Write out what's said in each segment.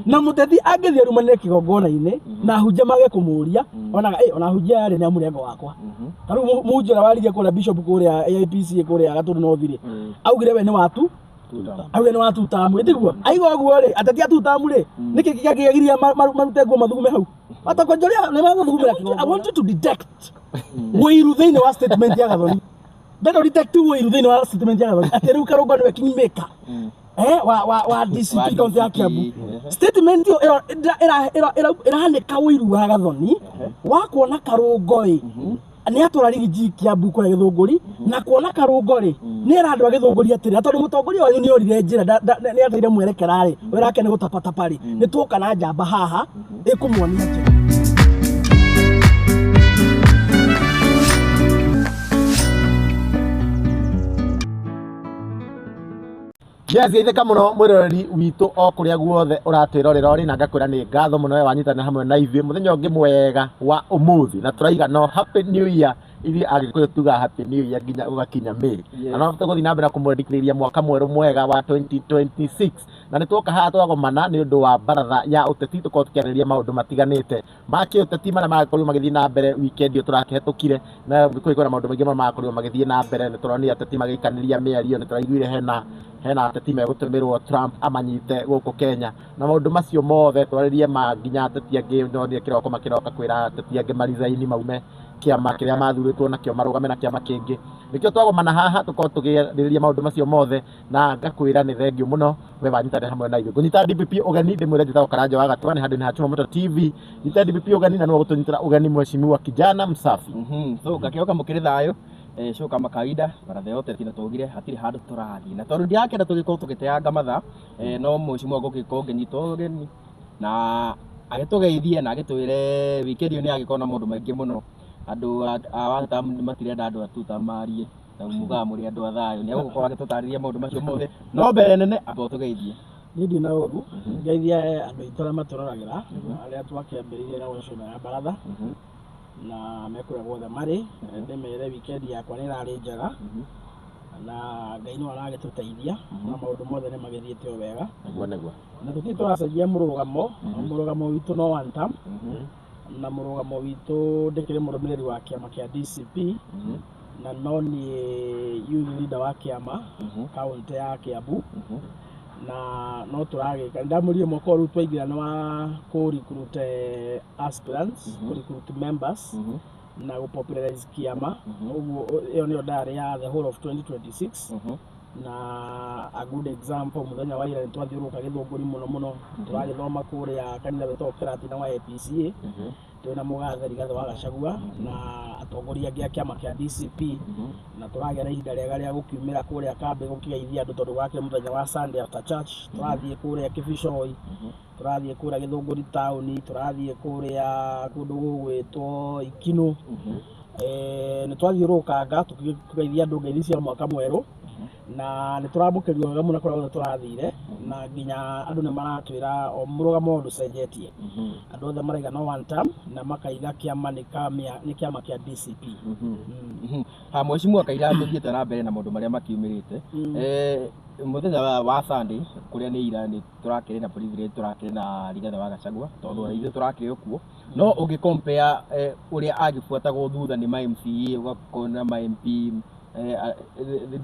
Na mũteti angĩthiĩ arumanĩre kĩgongona-inĩ na hunjia mage kũmũria, onaga ona hunjia yarĩ nĩ mũrengo wakwa. Ta rĩu mũhunjia ũrĩa waririe kũrĩa bishop kũrĩa AIPCA kũrĩa Gatũndũ North rĩ, augire we nĩ watu augire nĩ wa tutamu, ĩtiguo aigua ũguo rĩ, ateti a tutamu rĩ, nĩkĩ kĩagĩagiria marute nguo mathugume hau atakonjoria nĩ maguthugumĩra kĩgongona. I want you to detect wĩiru thĩinĩ wa statement ya Gathoni. Ndenda detect wĩiru thĩinĩ wa statement ya Gathoni atĩ rĩu Karũngo nĩwe kingmaker wa DCP kaunti ya Kiambu. Statement ĩyo ĩranĩka ũiru wa Gathoni wa kuona Karũngo ĩ nĩ atwara rigiji Kiambu kũrĩa Gĩthũngũri, na kuona Karũngo rĩ nĩ era andũ a Gĩthũngũri atĩrĩ, tondũ mũtongoria wanyu nĩ orire njĩra, nĩ ateire mwerekera rĩ, wĩra wake nĩ gũtapatapa rĩ, nĩ tuoka na njamba haha ĩkũmuonia njĩra. Yes, geithĩka mũno mwĩroreri witũ o kũrĩa guothe ũratwĩrorera ũrĩ, na ngakwĩra nĩ ngatho mũno we wanyitanĩra hamwe na ithuĩ mũthenya ũngĩ mwega wa ũmũthĩ, na tũraiga no happy new year. Ithuĩ Agĩkũyũ tugaga happy new year nginya ũgakinya May, na no tũgũthiĩ na mbere na kũmwendekithĩria mwaka mwerũ mwega wa 2026. Na nĩ tuoka haha twagomana nĩ ũndũ wa baratha ya ũteti, tũkorwo tũkĩarĩrĩria maũndũ matiganĩte ma kĩũteti marĩa marakorirwo magĩthiĩ na mbere weekend ĩyo tũrakĩhetũkire. Na kwĩ na maũndũ maingĩ mũno marakorirwo magĩthiĩ na mbere. Nĩ tũronire ateti magĩikanĩria mĩario, nĩ tũraiguire hena ateti megũtũmĩrwo Trump amanyite gũkũ Kenya, na maũndũ macio mothe twarĩrie ma nginya ateti angĩ nonire kĩroko makĩroka kwĩra ateti angĩ marizaini maume kĩama kĩrĩa mathurĩtwo nakĩo marũgame na kĩama kĩngĩ. Nĩkĩo twagomana haha tũkorwo tũkĩarĩrĩria maũndũ macio mothe, na ngakwĩra nĩ thengiũ mũno we wanyitanĩra hamwe na ithuĩ. Ngũnyita DPP ũgeni ndĩmwĩre njĩtagwo Karanja wa Gatwa, nĩ handũ-inĩ ha Chuma Moto TV. Nyita DPP ũgeni na nĩwe gũtũnyitĩra ũgeni mheshimiwa kijana msafi. So ngakĩhoka mũkĩrĩ thayũ. Show kama kawaida baratha ya ũteti, na twaugire hatirĩ handũ tũrathiĩ, na tondũ ndirakĩenda tũgĩkorwo tũgĩteanga mathaa, no mheshimiwa ngũgĩkorwo ngĩnyitwo ũgeni na agĩtũgeithie na agĩtwĩre weekend ĩyo nĩ agĩkorwo na maũndũ maingĩ mũno. Andũ a one term matirenda andũ a two term marie, na mugaga mũrĩ andũ a thayũ. Nĩ egũkorwo agĩtũtarĩria maũndũ macio mothe, no mbere nene amba ũtũgeithie. Niĩ ndina ũru, ngeithie andũ aitũ arĩa matũroragĩra, arĩa twakĩambĩrĩirie na ũcio ya baratha, na me kũrĩa guothe marĩ, ndĩmere weekend yakwa nĩ ĩrarĩ njega, na Ngai nĩwe aragĩtũteithia na maũndũ mothe nĩ magĩthiĩte o wega. Nĩguo nĩguo. Na tũtirĩ tũracenjia mũrũgamo. Mũrũgamo witũ no one term, na mũrũgamo witũ ndĩkĩrĩ mũrũmĩrĩri wa kĩama kĩa DCP, na no niĩ youth leader wa kĩama kaunti ya Kiambu, na no tũragĩka ndamũrire mwaka ũyũ rĩu twaingĩra nĩ wa kũ recruit aspirants, kũ recruit members na gũ popularize kĩama. Ũguo ĩyo nĩyo diary ya the whole of 2026. Na a good example, mũthenya wa ira nĩ twathiũrũrũka Gĩthũngũri mũno mũno, tũragĩthoma kũrĩa kanitha wĩtagwo Kĩratina wa APCA, twĩna mũgathe Rigathĩ wa Gachagua na atongoria angĩ a kĩama kĩa DCP, na tũragĩa na ihinda rĩega rĩa gũkiumĩra kũrĩa kambĩ gũkĩgeithia andũ, tondũ gwakĩrĩ mũthenya wa Sunday after church. Tũrathiĩ kũrĩa Kĩbicoi, tũrathiĩ kũrĩa Gĩthũngũri taũni, tũrathiĩ kũrĩa kũndũ gũgwĩtwo Ikinũ. Nĩ twathiũrũrũkanga tũkĩgeithia andũ ngeithi cia mwaka mwerũ, na nĩ tũramũkĩrio wega mũno kũrĩa guothe tũrathire, na nginya andũ nĩ maratwĩra o mũrũgamo ũyũ ndũcenjetie. Andũ othe maraiga no one term, na makaiga kĩama nĩ kĩama kĩa DCP. Ha mheshimiwa, kaira tũthiĩte na mbere na maũndũ marĩa makiumĩrĩte mũthenya wa Sunday kũrĩa nĩ ira, nĩ tũrakĩrĩ na privilege, tũrakĩrĩ na Rigathĩ wa Gachagua, tondũ ona ithuĩ tũrakĩrĩ o kuo. No ũngĩ compare ũrĩa agĩbuatagwo thutha nĩ ma MCA, ũgakona na ma MP,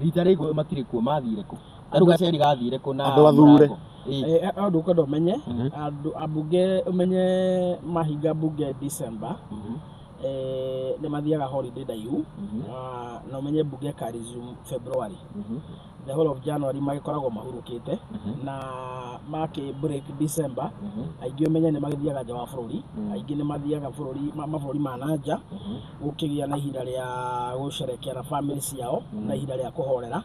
rita rĩu matirĩ kuo, mathire kũ? Ta rĩu Gacheri gathire kũ na Andũ athure. Mũrango? Ĩĩ. Andũ ũkwenda ũmenye andũ ambunge, ũmenye mahinga mbunge December, nĩ mathiaga holiday ndaihu, na ũmenye mbunge ĩka resume February. The whole of January magĩkoragwo mahurũkĩte, na makĩ break December, aingĩ ũmenye nĩ magĩthiaga nja wa bũrũri, aingĩ nĩ mathiaga bũrũri mabũrũri ma na nja gũkĩgĩa na ihinda rĩa gũcerekea na family ciao na ihinda rĩa kũhorera.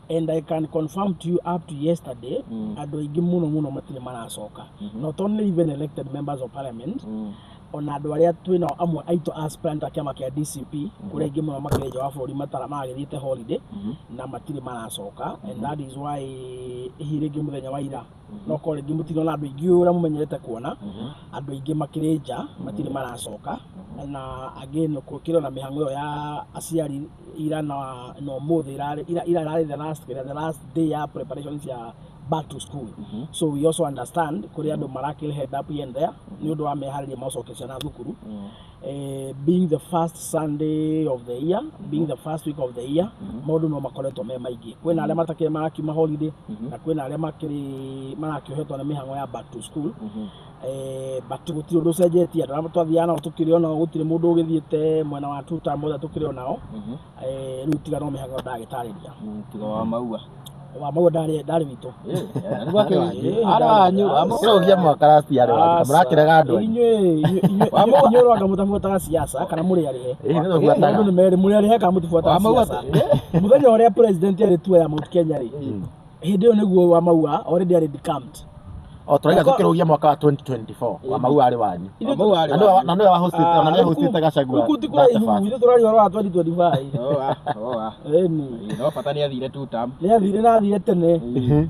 And I can confirm to you, up to yesterday, andũ aingĩ mũno mũno matirĩ maracoka, not only even elected members of parliament, ona andũ arĩa twĩnao amwe aitũ aspirant a kĩama kĩa DCP, kũrĩa aingĩ mũno makĩrĩ nja wa bũrũri matara magĩthiĩte holiday na matirĩ maracoka. And that is why hihi rĩngĩ mũthenya wa ira no korwo rĩngĩ mũtinona andũ aingĩ ũrĩa mũmenyerete kuona, andũ aingĩ makĩrĩ nja matirĩ maracoka. Na again gũkĩrĩ na mĩhang'o ĩyo ya aciari ira na ũmũthĩ, ira ĩrarĩ the last day ya preparation cia Back to school, so we also understand kũrĩ andũ marakĩrĩ head up here and there nĩ ũndũ wa meharĩria macoke ciana thukuru. Being the first Sunday of the year, being the first week of the year, maũndũ no makoretwo me maingĩ. Kwĩna arĩa matakĩrĩ marakiuma holiday na kwĩna arĩa makĩrĩ marakĩohetwo nĩ mĩhang'o ya back to school. But gũtirĩ ũndũ ũcenjetie. Andũ arĩa twathiaga nao tũkĩrĩ o nao, gũtirĩ mũndũ ũgĩthiĩte mwena wa two term, othe tũkĩrĩ o nao. Rĩu tiga no mĩhang'o ndagĩtarĩria. Tiga wa Maua. Wa Maua ndarĩ witũ. Arĩ wanyu. Kĩrũgia mwaka last year arĩ wanyu, mũrakĩrega andũ anyu. Inyuĩ rwanga mũtabuataga siasa kana mũrĩ arĩhe? Ĩĩ, nĩ tũbuataga. Maũndũ nĩ merĩ, mũrĩ arĩhe kana mũtibuataga Wa Maua. siasa. Mũthenya ũrĩa president arĩ tour ya Mount Kenya rĩ, hĩndĩ ĩyo nĩguo wa Maua already arĩ decamped. O tũraiga tũkĩrũgia mwaka wa 2024, wa Maua arĩ wanyu. Wa Maua arĩ Na nĩwe wanyu. na nĩwe wahostĩte, ona nĩwe hostĩte Gachagua Huku ti kũraihu, that ithuĩ tũraria ũhoro wa 2025. Oh, ah, oh, ah. Ĩni. No bata nĩ athire two term. Nĩ athire na athire tene.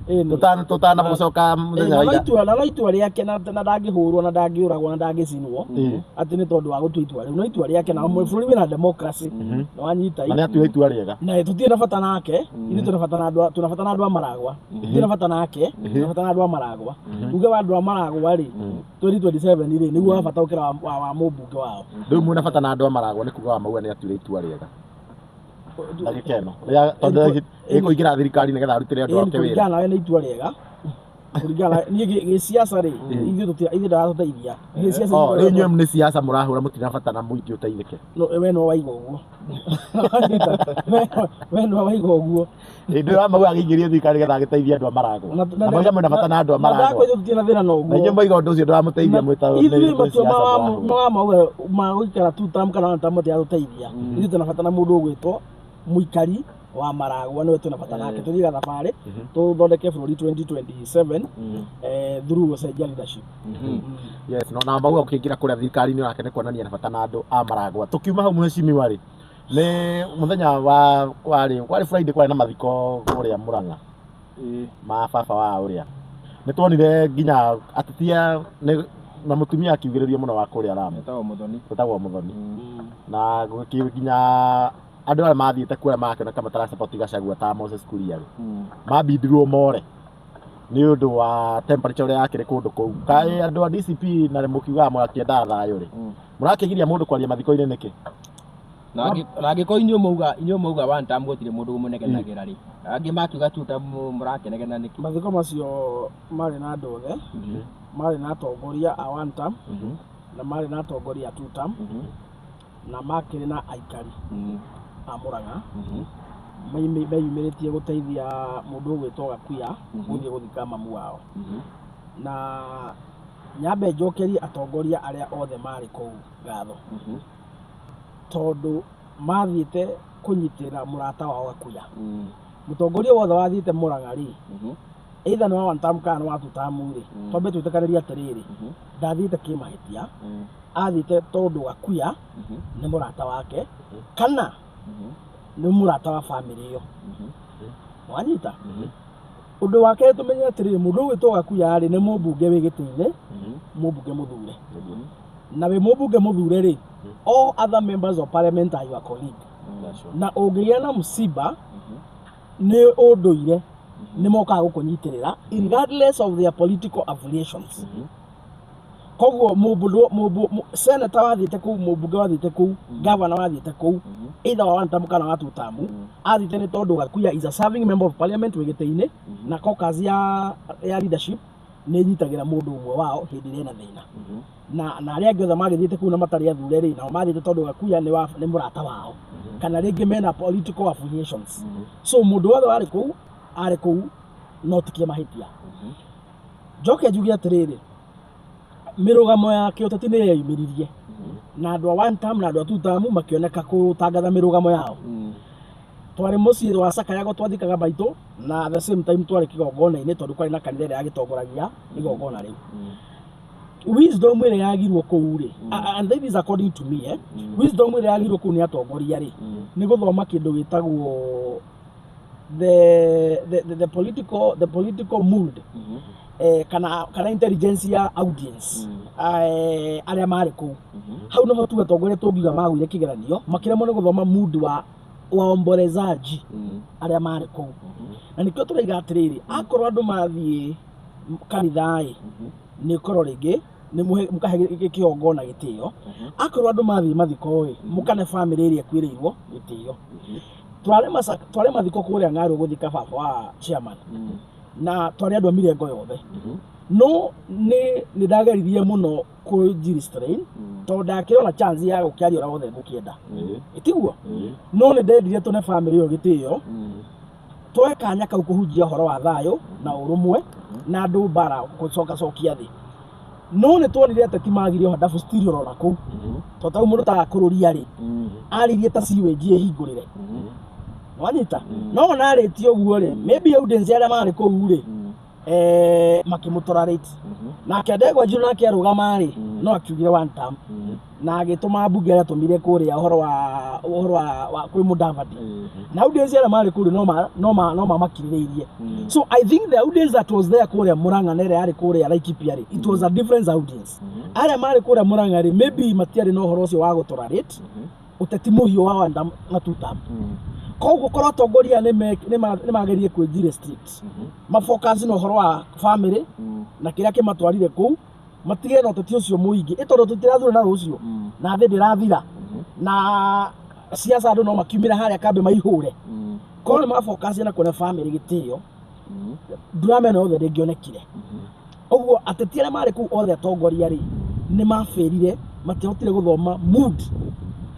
Ĩni. Tũtana gũcoka mũthenya Na wa no ira. itua na no itua rĩake na ndangĩhũrwo na ndangĩũragwo na ndangĩcinwo atĩ nĩ tondũ wa gũtua itua rĩu. No itua rĩake na bũrũri wĩna democracy nĩ wanyita. Na nĩ atuire itua rĩega. Na tũtirĩ na bata nake. Ithuĩ twĩna bata na andũ twĩna bata na andũ a Maragwa. Tũtirĩ na bata nake, twĩna bata na andũ a Maragwa. Uge wa andũ a Maragwa rĩ, 2027 rĩ, nĩguo wa bata gũkĩra wa mũmbunge wao. Rĩu mwĩna bata na andũ a Maragwa, nĩ kuga wa Maua nĩ atuire itua rĩega ndagĩka ĩno rĩa tondũ ĩkũingĩra thirikari nĩgetha arutĩre andũ ake wĩra. Kũringana nawe nĩ itua rĩega? Kũringana niĩ gĩciaca rĩ, ithuĩ tũtira, ithuĩ ndaratũteithia gĩciaca. Oh, rĩu inyuĩ nĩ siasa mũrahũra, mũtirĩ bata na mũingĩ ũteithĩke. No, we no waiga ũguo. We no waiga ũguo. Hĩndĩ ĩyo wa Maua agĩingĩrio thirikari nĩgetha agĩteithie andũ a Maragwa na moiga mwĩna bata na andũ a Na Maragwa. ndakwĩra tũtirĩ na thĩna na Na ũguo. inyuĩ moiga ũndũ ũcio ndũramũteithia mwĩta Ithuĩ matua siasa mũrahũra. ma Maua ma gũikara two term kana one term matiratũteithia. Ithuĩ twĩna bata na mũndũ ũgwĩtwo mũikari wa Maragwa, nĩwe twĩna bata nake. Tũthiĩ gathabarĩ tũthondeke bũrũri 2027 through gũcenjia leadership. Yes, no na Maua ũkĩingĩra kũrĩa thirikari-inĩ nake nĩ kuonania na bata na andũ a Maragwa. Tũkiuma hau, mheshimiwa rĩ, nĩ mũthenya wa kwarĩ Friday, kwarĩ na mathiko kũrĩa Murang'a ma baba wa ũrĩa nĩ tuonire nginya atetia nĩ na mũtumia akiugĩrĩrio mũno wa kũrĩa Lamu. Etagwo Muthoni. Wĩtagwo Muthoni, na gũgĩkĩ nginya andũ arĩa mathiĩte kuoya makĩoneka matarasupport Gachagua ta Moses Kuria rĩ, mambindirwo more nĩ ũndũ wa temperature ũrĩa yakĩrĩ kũndũ kũu. Kaĩ andũ a DCP na mũkiugaga mũrakĩendaga thayũ rĩ, mũrakĩgiria mũndũ kwaria mathiko-inĩ nĩkĩ? Na angĩkorwo inyuĩ mauga one term gũtirĩ mũndũ ũmũnegenagĩra rĩ, angĩ makiuga two term mũrakĩnegena nĩkĩ? Mathiko macio marĩ na andũ othe, marĩ na atongoria a one term na marĩ na atongoria a two term na makĩrĩ na aikari a Murang'a meyumĩrĩtie gũteithia mũndũ ũgwĩtwo Gakuya gũthiĩ gũthika mamu wao. Na nyambe njokerie atongoria arĩa othe marĩ kũu ngatho tondũ mathiĩte kũnyitĩrĩra mũrata wao Gakuya. Mũtongoria wothe wathiĩte Murang'a rĩ, either nĩ wa one term kana nĩ wa two term rĩ, twambe twĩtĩkanĩrie atĩrĩrĩ, ndathiĩte kĩmahĩtia, athiĩte tondũ Gakuya nĩ mũrata wake kana nĩ mũrata wa bamĩrĩ ĩyo. Wanyita? Ũndũ wa kerĩ, tũmenye atĩrĩrĩ, mũndũ ũgwĩtwo Gakuya rĩ, nĩ mũmbunge wĩ gĩtĩ-inĩ, mũmbunge mũthure. Na wĩ mũmbunge mũthure rĩ, all other members of parliament are your colleague, na ũngĩgĩa na msiba nĩ ũndũire nĩ mokaga gũkũnyitĩrĩra regardless of their political affiliations. Koguo senator wathiĩte kũu, mũmbunge wathiĩte kũu, governor wathiĩte kũu, either wa one term kana wa two term, athiĩte nĩ tondũ Gakuya is a serving member of parliament wĩ gĩtĩ-inĩ, na caucus ya leadership nĩ ĩnyitagĩra mũndũ ũmwe wao hĩndĩ ĩrĩa ĩna thĩna. Na arĩa angĩ othe magĩthiĩte kũu na matarĩ athure rĩ, nao mathiĩte tondũ Gakuya nĩ mũrata wao kana rĩngĩ mena political affiliations. So mũndũ wothe warĩ kũu arĩ kũu no tikie mahĩtia. Njoke njuge atĩrĩrĩ, mĩrũgamo ya kĩũteti nĩ yeyumĩririe na andũ a one term na andũ a two term makĩoneka gũtangatha mĩrũgamo yao. Twarĩ mũciĩ wa Sakayago twathikaga maitũ, na at the same time twarĩ kĩgongona-inĩ tondũ kwarĩ na kanitha ĩrĩa yagĩtongoragia igongona rĩu. Wisdom ĩrĩa yagirwo kũu rĩ, and that is according to me, wisdom ĩrĩa yagirwo kũu nĩ atongoria rĩ, nĩ gũthoma kĩndũ gĩtagwo the political mood kana intelligence ya audience arĩa marĩ kũu. Hau noho tu atongoria tũngiuga magũire kĩgeranio, makĩremwo nĩ gũthoma mood wa Waombolezaji arĩa marĩ kũu, na nĩkĩo tũraiga atĩrĩrĩ, akorwo andũ mathiĩ kanitha-ĩ, nĩ korwo rĩngĩ nĩ mũkahe kĩgongona gĩtĩo, akorwo andũ mathiĩ mathiko-ĩ, mũkane bamĩrĩ ĩrĩa ĩkuĩrĩirwo gĩtĩo. Twarĩ mathiko kũrĩa Ng'arũ gũthika baba wa chairman, na twarĩ andũ a mĩrengo yothe, no nĩ ndageririe mũno kũnji-restrain tondũ ndakĩona chance ya gũkĩaria ũrĩa wothe ngũkĩenda, ĩtiguo? No nĩ ndendire tũne bamĩrĩ ĩyo gĩtĩo, twoe kanya kau kũhunjia ũhoro wa thayũ na ũrũmwe na andũ mbara gũcokacokia thĩ. No nĩ tuonire ateti magire ũhandabu still ũrona kũu, tondũ tarĩu mũndũ takũrũria rĩ, aririe ta sewage ĩhingũrĩre, wanyita? No ona arĩtie ũguo rĩ, maybe audience arĩa marĩ kũu rĩ, makĩmũtolerate. Nake Ndegwa Njirũ nake arũgama rĩ, no akiugire one term na agĩtũma mbunge arĩa atũmire kũrĩa ũhoro wa kwĩ Mudavadi, na audience arĩa marĩ kũrĩa no ma makirĩrĩirie. So I think the audience that was there kũrĩa Murang'a na ĩrĩa yarĩ kũrĩa Laikipia rĩ, it was a different audience. Arĩa marĩ kũrĩa Murang'a rĩ, maybe matiarĩ na ũhoro ũcio wa gũtolerate ũteti mũhiũ wa one term na two term. Koguo korwo atongoria nĩ magerie kwĩnji restrict, mafocus na ũhoro wa family na kĩrĩa kĩmatwarire kũu, matige na ũteti ũcio mũingĩ, ĩ tondũ tũtirathura na rũciũ na thĩ ndĩrathira na siasa, andũ no makiumĩra harĩa kambĩ maihũre. Korwo nĩ mafocus na kũne family gĩtĩo, drama ĩno yothe ndĩngĩonekire. Ũguo ateti arĩa marĩ kũu othe, atongoria rĩ, nĩ mabĩrire, matiahotire gũthoma mood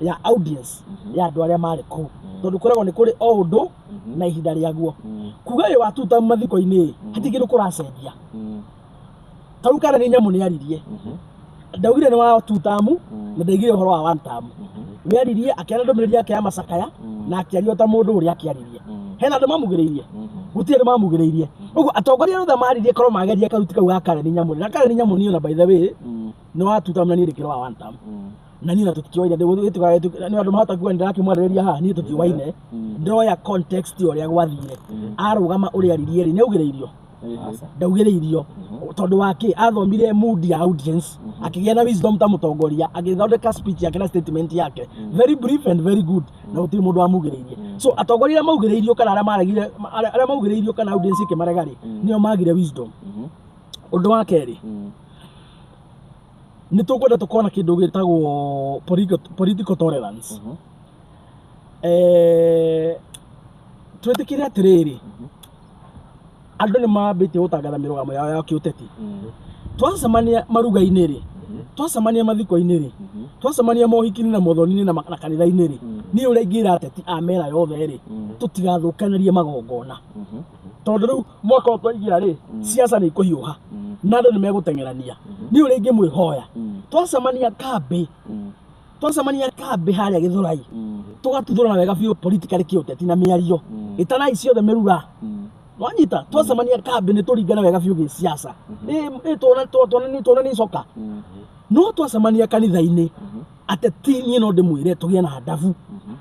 ya audience ya andũ arĩa marĩ kũu, tondũ kwĩragwo nĩ kũrĩ o ũndũ na ihinda rĩaguo. Kuga ũyũ wa tuta mathiko-inĩ hatirĩ kĩndũ kũracenjia. Tarĩu kana nĩ nyamũ nĩ aririe, ndaugire nĩ wa two term na ndaigire ũhoro wa one term. We aririe akĩaria ndũmĩrĩri yake ya macakaya na akĩaria o ta mũndũ ũrĩa akĩaririe. Hena andũ mamugĩrĩirie? Gũtirĩ andũ mamugĩrĩirie. Ũguo atongoria othe maririe, korwo magerie karuti kau ga Karen Nyamu, na Karen Nyamu niĩ ona by the way nĩ wa two term na niĩ ndĩkĩrĩ wa one term, na niĩ na tũtikĩoine, nĩ andũ mahota kuga nĩndĩrakĩmwarĩrĩria haha. Niĩ tũtiũaine, ndĩroya context ya ũrĩa gwathire. Arũgama ũrĩa aririe rĩ, nĩ augĩrĩirio? Ndaugĩrĩirio. Tondũ wa kĩ? Athomire mood ya audience, akĩgĩa na wisdom ta mũtongoria, agĩthondeka speech yake na statement yake, very brief and very good, na gũtirĩ mũndũ wamugĩrĩirie. So atongoria arĩa maugĩrĩirio kana arĩa maregire, arĩa maugĩrĩirio kana audience ĩkĩmarega rĩ, nĩo magire wisdom. Ũndũ wa kerĩ, nĩ tũkwenda tũkorwo na kĩndũ gĩtagwo political tolerance. Twĩtĩkĩre atĩrĩrĩ, andũ nĩ mambĩtie gũtangatha mĩrũgamo yao ya kĩũteti. Twacemania maruga-inĩ rĩ, twacemania mathiko-inĩ rĩ, twacemania mohiki-inĩ na mothoni-inĩ na kanitha-inĩ rĩ, niĩ ũrĩa ingĩra ateti a mera yothe rĩ, tũtigathũkanĩrie magongona, tondũ rĩu mwaka ũyũ twaingĩra rĩ, siasa nĩ ikũhiũha na andũ nĩ megũteng'erania. Niĩ ũrĩa ingĩmwĩhoya, twacemania kambĩ, twacemania kambĩ harĩa Gĩthũrai, tũgatuthũrana wega biũ politically, kĩũteti na mĩario ĩtanai ciothe mĩrura, wanyita? Twacemania kambĩ nĩ tũringane wega biũ gĩsiasa, tuonani coka. No twacemania kanitha-inĩ, ateti niĩ no ndĩmwĩre tũgĩe na ndabu,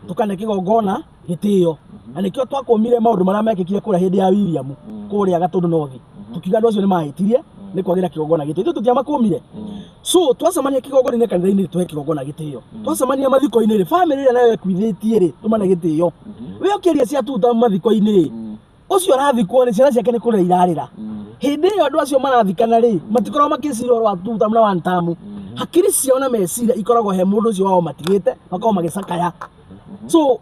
tũkane kĩgongona gĩtĩo, na nĩkĩo twakũmire maũndũ marĩa mekĩkire kũrĩa hĩndĩ ya William kũrĩa Gatũndũ North, tũkiuga andũ acio nĩ mahĩtirie nĩ kwagĩra kĩgongona gĩtĩo. Ithuĩ tũtiamakũmire. So twacemania kĩgongona-inĩ kanitha-inĩ, tũhe kĩgongona gĩtĩo. Twacemania mathiko-inĩ rĩ, bamĩrĩ ĩrĩa nayo ĩkuithĩtie rĩ, tũmane gĩtĩo. We ũkĩaria cia tuta mathiko-inĩ rĩ, ũcio arathikwo rĩ, ciana ciake nĩ kũrĩra irarĩra. Hĩndĩ ĩyo andũ acio marathikana rĩ, matikoragwo makĩciria ũhoro wa two term na one term. Hakiri ciao na meciria ikoragwo he mũndũ ũcio wao matigĩte, makoragwo magĩcakaya. So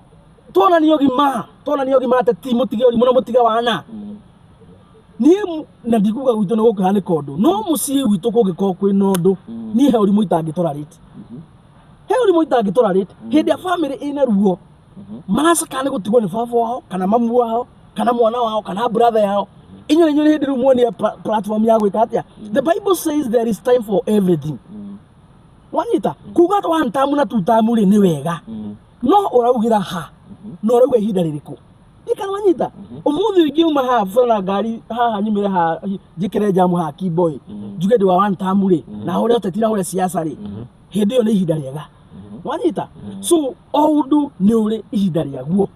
tuonanie ũgima, tuonanie ũgima. Ateti mũtige ũrimũ na mũtige wana. Niĩ na ndikuga gwitũ nĩ gũkĩhanĩka ũndũ, no mũciĩ gwitũ kũngĩkorwo kwĩna ũndũ, niĩ he ũrimũ itangĩtolerate, he ũrimũ itangĩtolerate. Hĩndĩ ya family ĩna ruo, maracakaya nĩ gũtigwo nĩ baba wao kana mamu wao kana mwana wao kana brother yao, inyuĩ inyuĩ hĩndĩ rĩu muonie platform ya gwĩka atĩa? The Bible says there is time for everything, wanyita? Kuga one term na two term rĩ, nĩ wega, no ũraugĩra ha na ũrauga ihinda rĩrĩkũ? Ndikana wanyita? Ũmũthĩ ingiuma haha bara na ngari haha, nyumĩre haha, njĩkĩre jamu haha Kiboi, njuge ndĩ wa one term rĩ, na hũre ũteti na hũre siasa rĩ, hĩndĩ ĩyo nĩ ihinda rĩega, wanyita? So o ũndũ nĩ ũrĩ ihinda rĩaguo.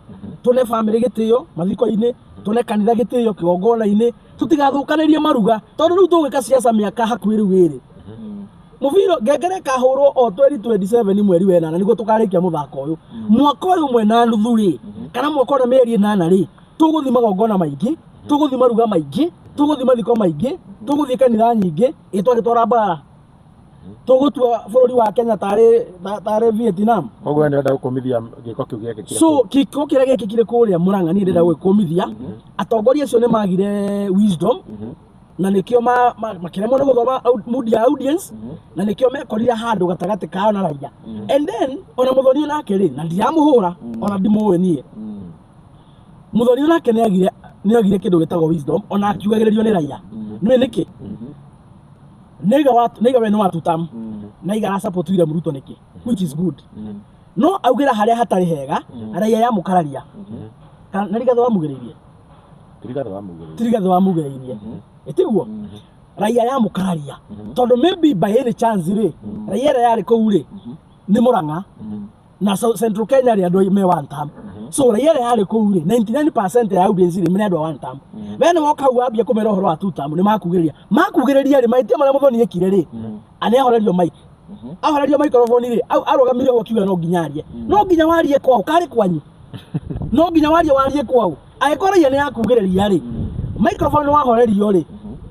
Tũne bamĩrĩ gĩtĩo mathiko-inĩ, tũne kanitha gĩtĩo kĩgongona-inĩ, tũtigathũkanĩrie maruga, tondũ rĩu tũgwĩka siasa mĩaka hakuhĩ rĩu ĩrĩ. Mũbira ngengere ĩkahũrwo o 2027 mweri wa ĩnana nĩguo tũkarĩkia mũthako ũyũ. Mwaka ũyũ ũmwe na nuthu rĩ, Kana mwaka ona mĩeri 8 rĩ, tũgũthiĩ magongona maingĩ, tũgũthiĩ maruga maingĩ, tũgũthiĩ mathiko maingĩ, tũgũthiĩ kanitha nyingĩ, ĩ twagĩtwara mbara. Tũgũtua bũrũri wa Kenya tarĩ Vietnam. Koguo we nĩũrenda gũkũmithia gĩko kĩu gĩekĩkire So kũu. gĩko kĩrĩa gĩekĩkire kũrĩa Murang'a, niĩ ndĩrenda gũgĩkũmithia. Atongoria acio nĩ magire wisdom, na nĩkĩo makĩremwo nĩ gũthoma mood ya audience, na nĩkĩo mekorire handũ gatagatĩ kao na raia. And then ona Muthoni nake rĩ, na ndiramũhũra, ona ndimũĩ niĩ, Muthoni nake nĩagire kĩndũ gĩtagwo wisdom, ona akiugagĩrĩrio nĩ raia. Nĩũĩ nĩkĩ? Nĩiga we nĩ wa tutam, na iga ara support William Ruto nĩkĩ, which is good, no augĩra harĩa hatarĩ hega, raia yamũkararia. Kana nĩ Rigathĩ wamugĩrĩirie? Ti Rigathĩ wamugĩrĩirie. Ti Rigathĩ wamugĩrĩirie, ĩtiguo? Raia yamũkararia tondũ maybe by any chance rĩ, raia ĩrĩa yarĩ kũu rĩ nĩ Murang'a na Central Kenya rĩ, andũ me one term. So raia ĩrĩa yarĩ kũu rĩ, 99% ya audience rĩ, nĩ andũ a one term. We nĩ woka hau wambia kũmera ũhoro wa two term, nĩ makugĩrĩria rĩ, mahĩtia marĩa Muthoni ekire rĩ, anĩahorerio mic, ahorerio microphone rĩ, arũgamire hau akiuga no nginya arie, no nginya warie kwao karĩ kwanyu, no nginya warie kwao. Angĩkorwo raia nĩ yakugĩrĩria rĩ, microphone nĩ wahorerio rĩ,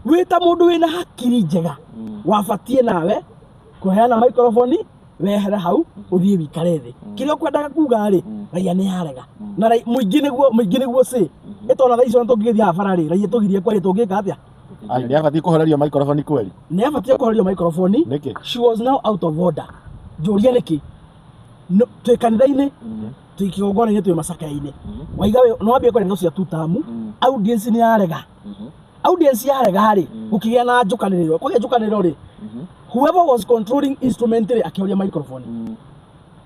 wĩ ta mũndũ wĩna hakiri njega, wabatie nawe kũheana microphone, wehere hau, ũthiĩ wikare thĩ. Kĩrĩa ũkwendaga kuga rĩ, raia nĩ yarega na mũingĩ nĩguo cĩ ĩtona thaa icio tũngĩgĩthiĩ haha bara rĩ, raia tũgirie kwaria, tũngĩka atĩa? Ai, nĩ abatiĩ kũhorerio microphone kweli? Nĩ abatie kũhorerio microphone. Nĩkĩ? She was now out of order. Njũria nĩkĩ. No, twĩ kanitha-inĩ, twĩ kĩgongona-inĩ, twĩ macakaya-inĩ, waiga we no wambie kwaria ndeto cia tutamu, audience nĩ yarega. Audience yarega rĩ, gũkĩgĩa na njũkanĩrĩro. Kwagĩa njũkanĩrĩro rĩ, whoever was controlling instrument rĩ, akĩhoria microphone.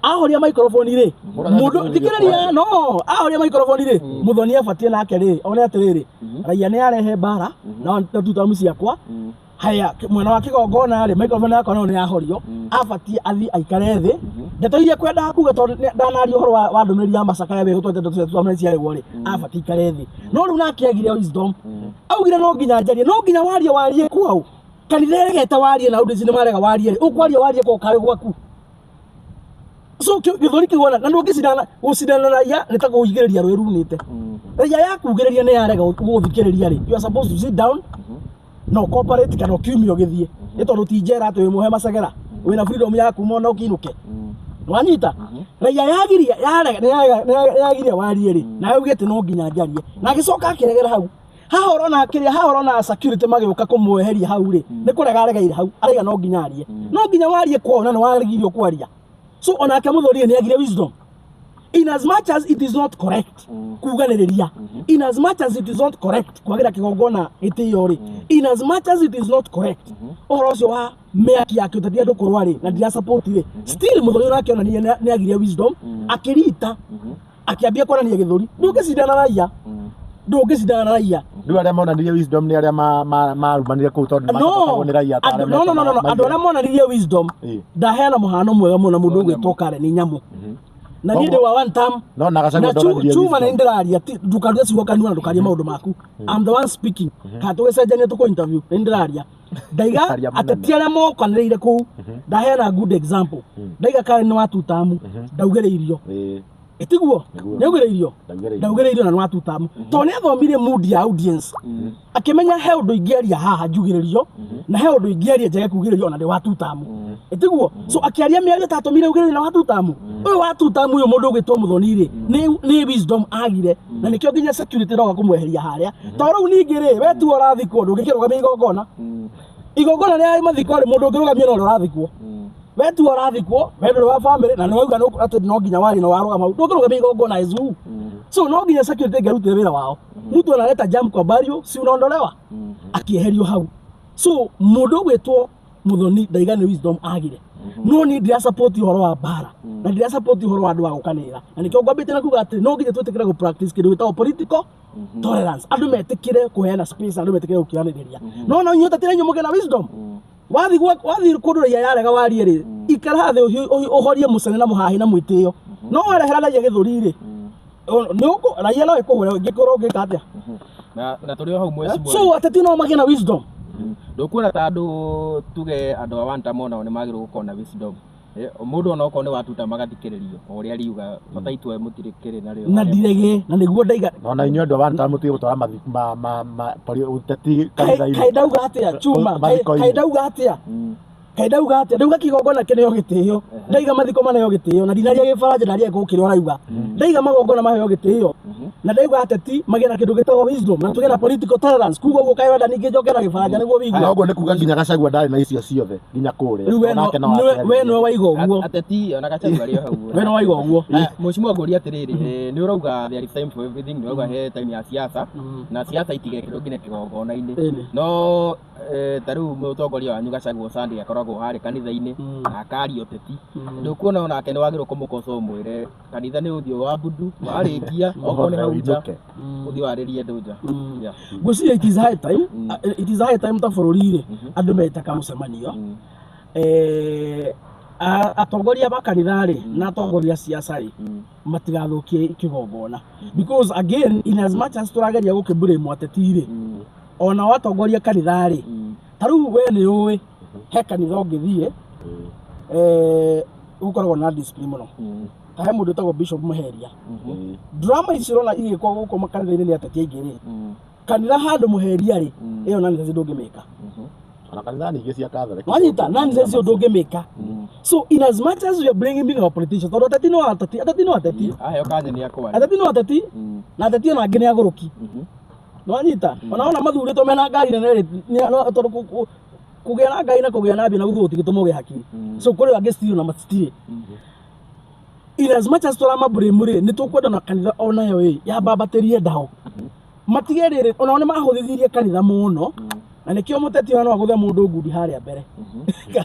Ahoria microphone rĩ, mũndũ, thikĩrĩria, no ahoria microphone rĩ, Muthoni abatie nake rĩ one atĩrĩrĩ, raia nĩ yarehe mbara na tutamu ciakwa haya mwena wa kĩgongona rĩ, microphone yakwa nayo nĩ yahorio. Abatie athiĩ aikare thĩ, ndeto iria kwendaga kuga, tondũ ndanaria ũhoro wa ndũmĩrĩri ya macakaya wĩ gũtwete ndeto cia tutamu ciaregwo rĩ, abatie aikare thĩ. No rĩu nake agire wisdom, augire no nginya njarie, no nginya warie kwao. Kanitha ĩregete warie na audience nĩ marega warie rĩ, ũkwaria warie kwa karĩ gwaku. So gĩthũri kĩu ona na ndũngĩcindana, gũcindana na raia nĩ ta kũhingĩrĩria rũĩ rumĩte. Raia yakugĩrĩria nĩ yarega gũgũthikĩrĩria rĩ, you are supposed to sit down no cooperate kana ũkiumia ũgĩthiĩ, nĩ tondũ ti njera atĩ wĩ muohe macegera, wĩna freedom ya kuma ona ũkĩinũke. Wanyita, raia yagiria yarega nĩ yagiria warie rĩ, na yaugĩte no nginya njarie, na agĩcoka akĩregera hau. Haha ũrona kĩrĩa, haha ũrona security magĩũka kũmweheria hau rĩ, nĩ kũrega aregeire hau, araiga no nginya arie, no nginya warie kwao na nĩ wagirio kwaria. So onake Muthoni nĩ agire wisdom. In as much as it is not correct kuganĩrĩria, in as much as it is not correct kwagĩra kĩgongona gĩtĩo rĩ, in as much as it is not correct ũhoro ũcio wa mĩaki ya kĩũteti andũ kũrũa rĩ, na ndira support rĩ, still Muthoni ũrĩa akĩonania nĩ agire wisdom, akĩrita akĩambia kuonania gĩthũri. Ndũngĩcindana na raia, ndũngĩcindana na raia. Rĩu arĩa monanirie wisdom nĩ arĩa marumanire kũu tondũ nĩ No. masapotagwo nĩ raia ta arĩa No, andũ arĩa monanirie wisdom, ndaheana mũhano mwega mũno, mũndũ ũgwĩtwo Karen Nyamu, na niĩ ndĩ wa one term. No na Gachagua Na ndonanirie chuma nĩ wisdom. ndĩraria, ndukaruge ciugo kanua na ndũkarie maũndũ maku. I'm the one speaking, kana tũgĩcenjania tũkũ interview, nĩ ndĩraria ndaiga. Aria mũnene. Ateti arĩa mokanĩrĩire kũu, ndaheana good example, ndaiga Karen nĩ wa tutamu, ndaugĩrĩirio. Ĩtiguo? Nĩguo. Nĩaugĩrĩirio. Ndaugĩrĩirio. Ndaugĩrĩirio na nĩ wa tutamu tondũ nĩ athomire mood ya audience, akĩmenya he ũndũ ingĩaria haha njugĩrĩrio, na he ũndũ ingĩaria njage kugĩrĩrio ona ndĩ wa tutamu. Ĩtiguo? So akĩaria mĩario tatũmire ugĩrĩrio na wa tutamu ũyũ, wa tutamu ũyũ mũndũ ũgwĩtwo Muthoni rĩ, nĩ wisdom agire, na nĩkĩo nginya security roga kũmweheria harĩa. Tondũ rĩu ningĩ rĩ, we tu ũrathikwo, ndũngĩkĩrũgamia igongona. Igongona rĩa mathiko rĩ, mũndũ ũngĩrũgamia no ũrĩa ũrathikwo. We tu ũrathikwo, we ndũrĩ wa family, na nĩ wauga atĩ no nginya warie na warũgama hau, ndũngĩrũgamia igongona as who? So no nginya security ĩngĩarutire wĩra wao. Mtu analeta jam kwa burial, si unaondolewa? Akĩeherio hau. So mũndũ ũgwĩtwo Muthoni ndaiga nĩ wisdom agire, no niĩ ndira support ũhoro wa mbara na ndira support ũhoro wa andũ a gũkanĩrĩra, na nĩkĩo ngwambĩte na kuga atĩ no nginya twĩtĩkĩre gũ practice kĩndũ gĩtagwo political tolerance, andũ metĩkĩre kũheana space, andũ metĩkĩre gũkiranĩrĩria. No inyuĩ tatĩra inyuĩ mũgĩe na wisdom, wathiĩ kũndũ raia yarega warie rĩ, ikara thĩ ũhorie mũcene na mũhahi na mwĩtĩo. No warehera raia gĩthũri rĩ, raia no ĩkũhũre ĩngĩkorwo ũngĩka atĩa? Na tũrĩ o hau, mheshimiwa. So ateti no magĩe na wisdom. Ndũkuona ta andũ, tuge andũ a one term, onao nĩ magĩrĩirwo gũkorwo na wisdom? Mũndũ ona okorwo nĩ watuta magathikĩrĩrio o ũrĩa riuga bata itua mũtirĩ kĩrĩ narĩo Na ndirege na nĩguo ndaiga. Ona inyuĩ andũ a one term mũtige gũtwara ũteti kanitha-inĩ. Kaĩ ndauga atĩa chuma? Mathiko-inĩ. Kaĩ ndauga atĩa? Kaĩ ndauga atĩa? Ndauga kĩgongona kĩneo gĩtĩo, ndaiga mathiko maneo gĩtĩo, na ndinaria gĩbaranja ndaria gũkũ kĩrĩa ũrauga. Ndaiga magongona maheo gĩtĩo, na ndaiga ateti magĩe na kĩndũ gĩtagwo wisdom na tũgĩe na political tolerance. Kuga ũguo kaĩ wenda ningĩ njoke na gĩbaranja nĩguo Na wĩigue? ũguo nĩ kuga nginya Gachagua ndarĩ na icio ciothe nginya kũrĩa. Rĩu we no- Onake no we nĩwe waiga ũguo. Ateti ona Gachagua arĩ o hau. We nĩwe waiga ũguo. Mheshimiwa, ngũria atĩrĩrĩ, nĩ ũrauga there is time for everything, nĩ ũrauga he time ya siasa na siasa itigekĩrwo nginya kĩgongona-inĩ. Ĩni. No ta rĩu mũtongoria wanyu Gachagua Sunday akoragwo harĩ kanitha-inĩ na akaria ũteti. Ndũkuona onake nĩ wagĩrĩirwo kũmũkoca ũmwĩre kanitha nĩ ũthiũ wa mbudu warĩkia okorwo nĩ hau nja Ũinũke. ũthiĩ warĩrie andũ nja. Yeah. Ngwĩciria it is high time, it is high time ta bũrũri rĩ, andũ metaka mũcemanio. Atongoria ba kanitha rĩ na atongoria a siasa rĩ matigathũkie kĩgongona, because again, in as much as tũrageria gũkĩblame ateti rĩ, ona watongoria kanitha rĩ, ta rĩu we nĩ ũĩ he kanitha ũngĩthiĩ gũkoragwo na discipline mũno. Ta he mũndũ wĩtagwo Bishop Muheria. Drama ici ũrona igĩkwo gũkũ makanitha-inĩ nĩ ateti aingĩ rĩ, kanitha handũ Muheria rĩ, ĩyo nonsense ndũngĩmĩka. Ona kanitha ningĩ cia Catholic. Wanyita? Nonsense ĩyo ndũngĩmĩka. So in as much as we are blaming our politicians, tondũ ateti no ateti, ateti no ateti. Aheo kanya nĩ akwaria. Ateti no ateti na ateti ona angĩ nĩ agũrũki. Nĩwanyita? Ona mathurĩtwo mena ngari nene rĩ, tondũ kũgĩa na ngari na kũgĩa na mbia na gũthũ gũtigĩtũma ũgĩe hakiri. So kũrĩ angĩ still na matirĩ. In as much as tũramablame rĩ, nĩ tũkwenda na kanitha onayo ĩ yambambatĩrie ndao matige rĩrĩ, onao nĩ mahũthithirie kanitha mũno, na nĩkĩo mũteti ona no agũthe mũndũ ngundi harĩa mbere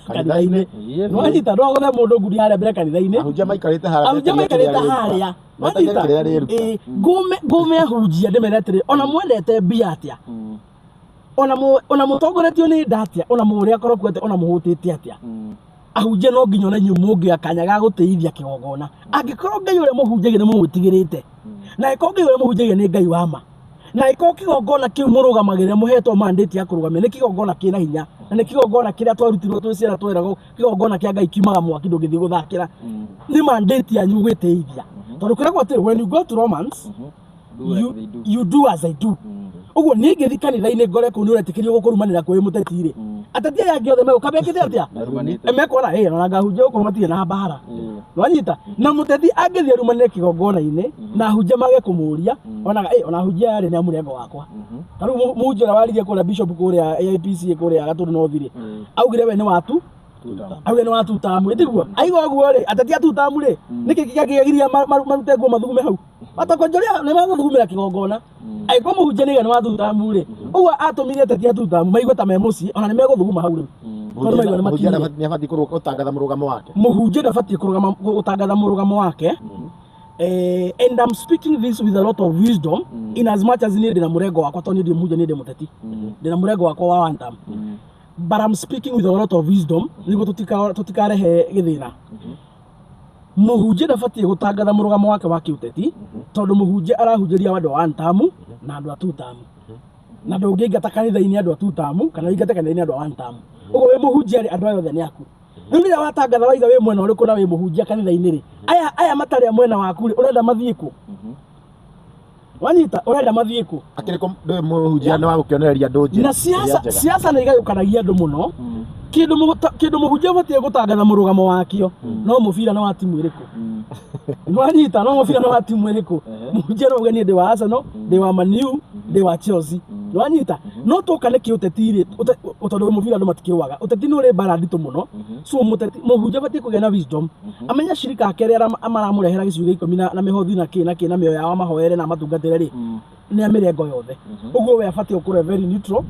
kanitha-inĩ. Nĩwanyita? No agũthe mũndũ ngundi harĩa mbere kanitha-inĩ. Ahunjia maikarĩte harĩa. Ahunjia maikarĩte harĩa. Metereire Wanyita? kĩrĩa rĩruta. Ĩĩ, ngũme ahunjia ndĩmere atĩrĩ, ona mwendete mbia atĩa, ona mũtongoretio nĩ nda atĩa, ona mũrĩa akoroku atĩa, ona mũhũtĩte atĩa, ahunjia no nginya ona inyuĩ mũngĩoya kanya ga gũtĩithia kĩgongona, angĩkorwo Ngai ũrĩa mũhunjagia nĩ mũmwĩtigĩrĩte, na angĩkorwo Ngai ũrĩa mũhunjagia nĩ Ngai wa ma, na angĩkorwo kĩgongona kĩu mũrũgamagĩrĩra mũhetwo mandate ya kũrũgamia nĩ kĩgongona kĩna hinya, na nĩ kĩgongona kĩrĩa twarutirwo twĩ ciana tweragwo kĩgongona kĩa Ngai kiumaga mwaki, ndũngĩthiĩ gũthakĩra. Nĩ mandate yanyu gwĩtĩithia, tondũ kwĩragwo atĩrĩ, when you go to Romans, you do as I do. Ũguo niĩ ngĩthiĩ kanitha-inĩ ngore kũu nĩ ũretĩkĩrio gũkũrumanĩra kwĩ mũteti rĩ, ateti aya angĩ othe megũka mekĩte atĩa? Mekuona ĩ ona ngahunjia gũkũ matirĩ na mbara. Wanyita? Na mũteti angĩthiĩ arumanĩre kĩgongona-inĩ na ahunjia mage kũmũria, onaga ĩ ona ahunjia aya rĩ nĩ a mũrengo wakwa. Ta rĩu mũhunjia ũrĩa waririe kũrĩa, bishop kũrĩa AIPC kũrĩa Gatũndũ North rĩ, augire we nĩ watu, augire nĩ wa two term, ĩtiguo aiga ũguo rĩ, ateti a two term rĩ, nĩkĩ kĩangĩgiria marute nguo mathugume hau matakonjoria nĩ magũthugumĩra kĩgongona? Angĩkorwo mũhunjia nĩ nĩ wa two term rĩ, ũguo atũmire ateti a two term maigue ta me mũciĩ, ona nĩ megũthuguma hau rĩu tondũ maigua nĩ Mũhunjia makinyire. nĩ abatiĩ gũtangatha mũrũgamo wake. Mũhunjia ndabatiĩ kũrũgama gũtangatha mũrũgamo wake. And I'm speaking this with a lot of wisdom, in as much as niĩ ndĩna mũrengo wakwa, tondũ niĩ ndĩ mũhunjia, niĩ ndĩ mũteti, ndĩna mũrengo wakwa wa one term, but I'm speaking with a lot of wisdom nĩguo tũtikarehe gĩthĩna. Mũhunjia ndabatiĩ gũtangatha mũrũgamo wake wa kĩũteti, tondũ mũhunjia arahunjĩria andũ a one term na andũ a two term, na ndũngĩingata kanitha-inĩ andũ a two term kana ũingate kanitha-inĩ andũ a one term. Ũguo wĩ mũhunjia rĩ, andũ aya othe nĩ aku. Rĩu rĩrĩa watangatha waiga wĩ mwena ũrĩkũ na wĩ mũhunjia kanitha-inĩ rĩ, aya matarĩ a mwena waku rĩ, ũrenda mathiĩ kũ? Wanyita? Ũrenda mathiĩ kũ? Akĩrĩ kũ ndũĩ mũhunjia nĩ wa gũkĩonereria andũ njĩra Na ĩrĩa siasa njega. Siasa nĩ igayũkanagia andũ mũno. Kĩndũ mũhunjia ũbatiĩ gũtangatha mũrũgamo wakĩo no mũbira nĩ wa timu ĩrĩkũ. Nwanyita? No mũbira nĩ wa timu ĩrĩkũ. Mũhunjia no uge niĩ ndĩ wa Arsenal, ndĩ wa Man U, ndĩ wa Chelsea. Nwanyita? No tũka nĩ kĩũteti rĩ, tondũ mũbira andũ matikĩrũaga, ũteti nĩ ũrĩ mbara nditũ mũno. So mũteti, mũhunjia abatiĩ kũgĩa na wisdom, amenya cirika ake arĩa maramũrehera gĩcunjĩ gĩa 10 na mĩhothi na kĩ na kĩ na mĩoyo yao amahoere na amatungatĩre rĩ, nĩ a mĩrengo yothe. Ũguo we abatiĩ gũkorwo very neutral,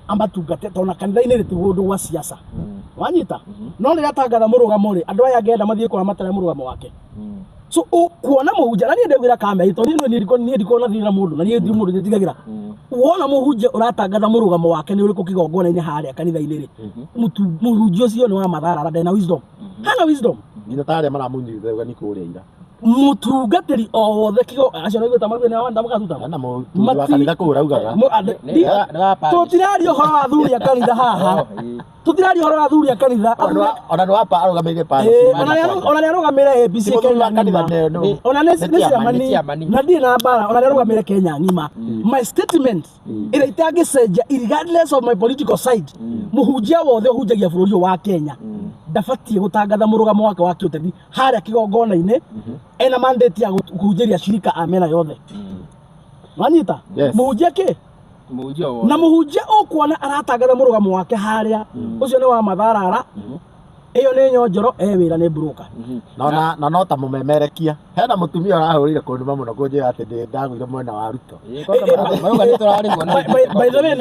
amatungate, tondũ na kanitha-inĩ rĩ, ti kũndũ gwa siasa. Wanyita? No rĩrĩa atangatha mũrũgamo rĩ, andũ aya angĩ enda mathiĩ kũrĩa matarĩ mũrũgamo wake. So kuona mũhunjia, na niĩ ndĩwĩra kamera, tondũ niĩ ndikoragwo na thirĩ na mũndũ, na niĩ ndi mũndũ njĩtigagĩra. Wona mũhunjia ũratangatha mũrũgamo wake nĩ ũrĩkũ kĩgongona-inĩ harĩa kanitha-inĩ rĩ, mũhunjia ũcio nĩ wa matharara, ndarĩ na wisdom, hana wisdom. Nginya ta arĩa maramũnyitire ũgeni kũrĩa ira. Mũtungatĩri o wothe kĩgo acio nĩ ta maguo nĩ wanda mũgatuta. Na mũthuri wa kanitha kũu ũraugaga. Nĩ wa parish. Tũtiraria ũhoro wa athuri a kanitha haha. Oh, ĩĩ. Tũtiraria ũhoro wa athuri a kanitha. Ona nĩ wapa arũgamĩrĩire parish. Ĩĩ, ona nĩ arũgamĩrĩire APC Ti mũthuri wa Kenya kanitha ng'ima. Ona nĩ nĩ chairman. nĩ Nĩ chairman. na ndirĩ na mbara, ona nĩ arũgamĩrĩire Kenya ng'ima. My statement ĩrĩa itangĩcenjia regardless of my political side, mũhunjia wothe ũhunjagia bũrũri ũyũ wa Kenya ndabatiĩ gũtangatha mũrũgamo wake wa kĩũteti harĩa kĩgongona-inĩ ena mandate ya kũhunjĩria cirika a mĩena yothe. Wanyita? Yes. Mũhunjia kĩ? Mũhunjia o wothe. Na mũhunjia ũkuona aratangatha mũrũgamo wake harĩa, ũcio nĩ wa matharara, ĩyo nĩ nyonjoro, e wĩra nĩ broker. Na no ta mũmemerekia. Hena mũtumia ũrahũrire kũnduma mũno kũnjĩra atĩ ndĩ ndagũire mwena wa Ruto. Ĩĩ, kwanza marauga nĩ tũrarĩhwo na By the way,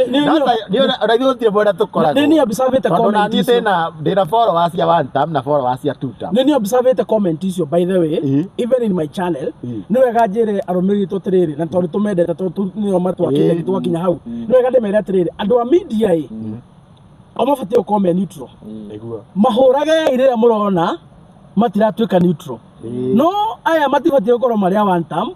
Ona ithuĩ gũtirĩ mwena tũkoragwo. nĩ observĩte Tondũ na comment niĩ icio. ndĩna followers cia one term na followers cia two term. Nĩ observĩte comment icio, by the way, even in my channel. Nĩ wega njĩre arũmĩrĩri itũ atĩrĩrĩ, na tondũ tũmendete, tondũ nĩo matwakĩte twakinya hau, nĩ wega ndĩmere atĩrĩrĩ, andũ a media ĩ o mabatiĩ gũkorwo me neutral. Nĩguo. Mahũrage rĩrĩa mũrona matiratuĩka neutral. No aya matibatiĩ gũkorwo marĩ a one term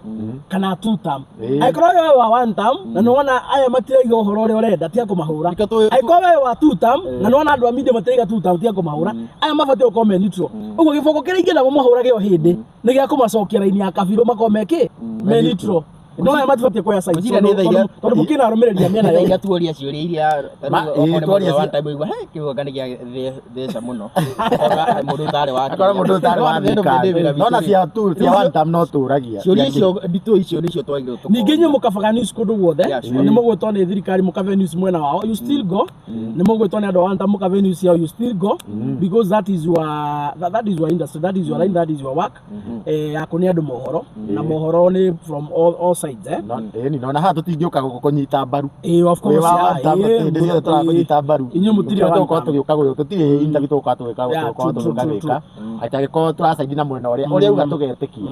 kana two term. Angĩkorwo wewe wa one term na nĩwona aya matiraiga ũhoro ũrĩa ũrenda, tiga kũmahũra. Nĩkĩo Angĩkorwo wewe wa two term na nĩwona andũ a media matiraiga two term, tiga kũmahũra. Aya mabatiĩ gũkorwo me neutral. Ũguo gĩboko kĩrĩa ingĩenda mũmahũrage o hĩndĩ nĩ gĩa kũmacokia raini ya kabirũ, makorwo me kĩ me neutral. No aya matibatiĩ kuoya side Ngwĩciria nĩ thaa iria- tondũ mũkĩna arũmĩrĩri a mĩena Nĩ yothe. iria tuoria ciũria iria ta Ma- rĩu okorwo ĩĩ, nĩ tuoria mũndũ wa cia- one time ũigua, "He, kĩu anga nĩ gĩa theca mũno." Okorwo mũndũ ũtarĩ wa Akorwo mũndũ ũtarĩ wa thirikari. No na cia two cia one term no tũragia. Ciũria icio nditũ icio nĩcio twagĩrĩirwo tũkoria. Ningĩ inyuĩ mũkabaga news kũndũ guothe. Yeah, sure. Nĩ mũgwĩtwo nĩ thirikari mũkabe news mwena wao, you still go. Nĩ mũgwĩtwo nĩ andũ a one term mũkabe news yao, you still go, because that is your industry, that is your line, that is your work, ya kũne andũ mohoro, na mohoro nĩ from all sides, eh. No ĩni no na haha tũtingĩũka gũkũ kũnyita mbaru. Eh, of Wĩ course, wa yeah, one term hĩndĩ ciothe tũrakũnyita mbaru. Inyuĩ mũtirĩ Gũtirĩ one tũgũkorwo term. tũgĩũka gũkũ, tũtirĩ interview tũgũkorwo tũgĩka Yeah, tũgũkorwo true, true, tũgĩka true, gwĩka. Atĩ angĩkorwo tũracaidi na mwena ũrĩa ũrĩa uga tũgetĩkia.